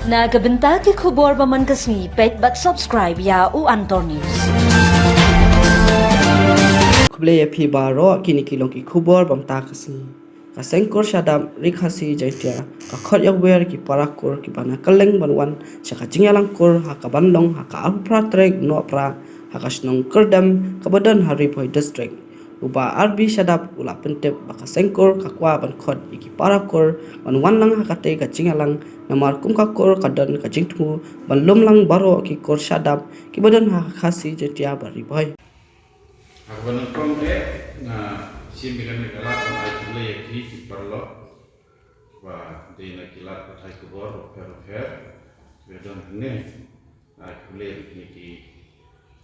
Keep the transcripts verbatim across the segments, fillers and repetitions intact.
Na ka bynta ki khubor ba man ka sngi, peit bad subscribe ïa U Antor News. Khublei ïa phi baroh, kine ki long ki khubor ba mynta ka sngi. Ka Seng Kur Shadap Ri Khasi Jaintia ka khot ïa wer ki para kur kiba na kylleng ban wan sha ka jingïalang kur ha kaban long ha ka arphew phra tarik Nohprah ha ka shnong Kyrdem kaba don ha Ri Bhoi District. U Bah R B Shadap u la pyntip ba ka Seng Kur ka kwah ban khot ïa ki para kur ban wan lang ha katei ka jingïalang, namar kum ka kur ka don ka jingthmu ban lum lang baroh ki kur shadap kiba don ha Khasi Jaintia bad Ri Bhoi. Ha kaba nyngkong te nga shim ïa kane ka lad ban ai khublei ïa ki, ki paralok ba dei na ki lad pathai khubor bapher bapher kiba don hangne. Ai khublei ïa kine ki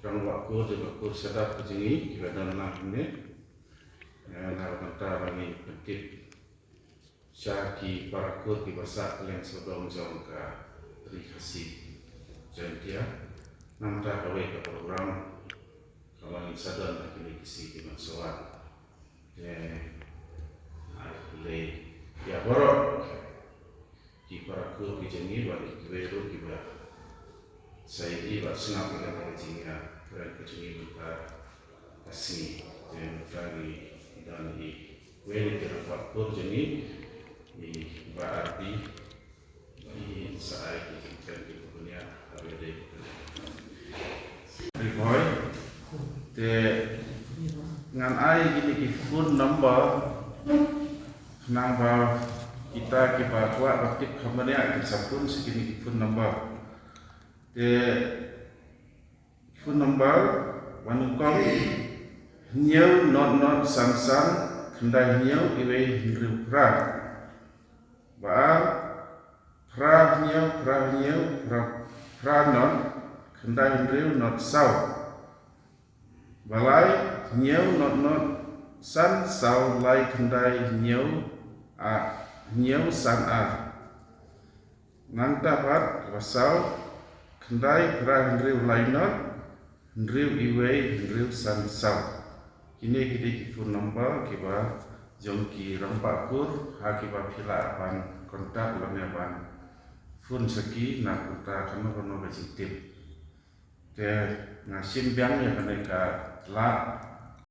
rangbah kur, jong ka kur shadap ka jong ngi kiba don lang hangne. Eh, na ka bynta ba ngi pyntip sha ki para kur kiba sah kylleng sawdong jong ka Ri Khasi Jaintia. Namar kawei ka program kaba ngin sa don ha kine ki sngi kiban sa wan. Te ai khublei ïa baroh ki para kur ki jong ngi bad kiwei ruh kiba sa ïohi bad sngap ïa kane ka jingïakren ka jong ngi mynta ka sngi. Te mynta ngi don ïa iwei na ki rangbah kur jong ngi, i Bah R B, i sa ai ki jingkren kiba bniah, ha ba ïadei bad kane. Ri Bhoi, te ngan ai kine ki phone number khnang ba kita kiba kwah ban tip kham bniah kin sa phone sha kine ki phone number. Te phone number ba nyngkong, hynñiew not not san san khyndai hynñiew iwei hynriew phra. Ba ar, phra hynñiew phra hynñiew phra, phra not khyndai hynriew not saw. Ba lai, hynñiew not not san saw lai khyndai hynñiew, a, hynñiew san ar. Nangta pat kaba saw, khyndai phra hynriew lai not, hynriew iwei hynriew san saw. Kine ki dei ki phone number kiba jong ki rangbah kur ha kiba phi lah ban contact lane ban phone sha ki na ka bynta kano kano ka jingtip. Te nga shim biang ïa kane ka lad